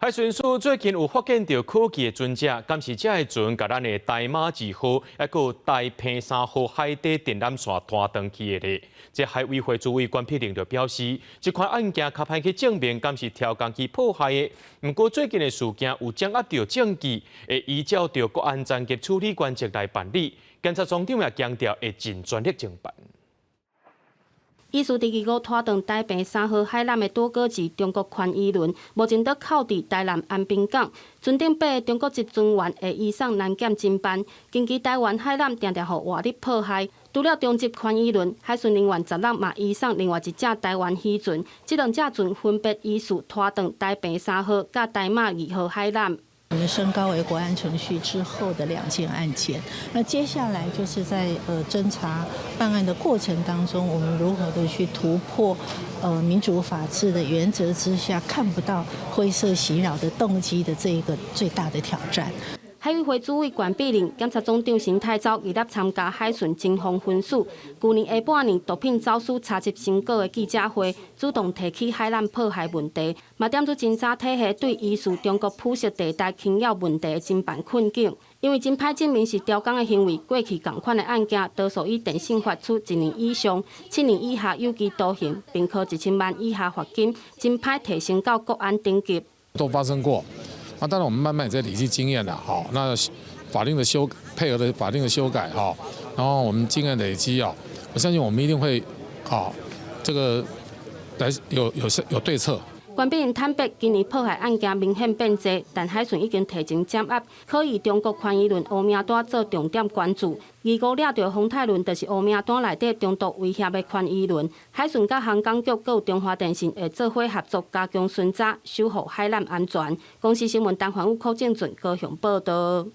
海巡署最近有發現著可疑的船隻，敢是這个船共咱的台馬二號，抑閣台澎三號海底電纜線拖斷去的咧。這海委會主委關碧玲就表示，這款案件較歹去證明，敢是挑工機破壞的。毋過最近的事件有掌握著證據，會依照著國安層級處理原則來辦理。檢察總長也強調會盡全力偵辦。疑似佇25拖斷台澎三號海纜的多哥級中國寬魚輪，目前佇靠佇台南安平港。船頂八个中國籍船員會移送南檢偵辦。近期台灣海纜定定予外力破壞，除了中籍寬魚輪，海巡人員十六嘛移送另外一隻台灣漁船，這兩隻船分別疑似拖斷台澎三號佮台馬二號海纜。我們升高為國安程序之後的兩件案件，那接下來就是在偵查辦案的過程當中，我們如何的去突破民主法治的原則之下看不到灰色襲擾的動機的這一個最大的挑戰。海委會主委關碧玲、檢察總長沈泰昭二日參加海巡偵防分署，舊年下半年毒品走私查緝成果的記者會，主動提起海纜破壞問題，嘛點出偵查體系對疑似中國灰色地帶侵擾問題的偵辦困境。因為真歹證明是刁工的行為，過去仝款的案件多數以電信法處一年以上、7年以下有期徒刑，並科1000萬以下罰金，真歹提升到國安等級。都發生過。那當然，我們慢慢也在累積經驗啦，好，那法令的修配合的法令的修改，哈，然後我們經驗累積啊，我相信我們一定會，啊，這個來有對策。關碧玲坦白，今年破壞案件明顯變濟，但海巡已經提前掌握可疑中國寬魚輪烏名單做重點關注。25掠著風泰輪，就是烏名單內底中度威脅的寬魚輪。海巡佮航港局閣有中華電信會做伙合作，加強巡查，守護海纜安全。公視新聞陳環宇、柯正俊高雄報道。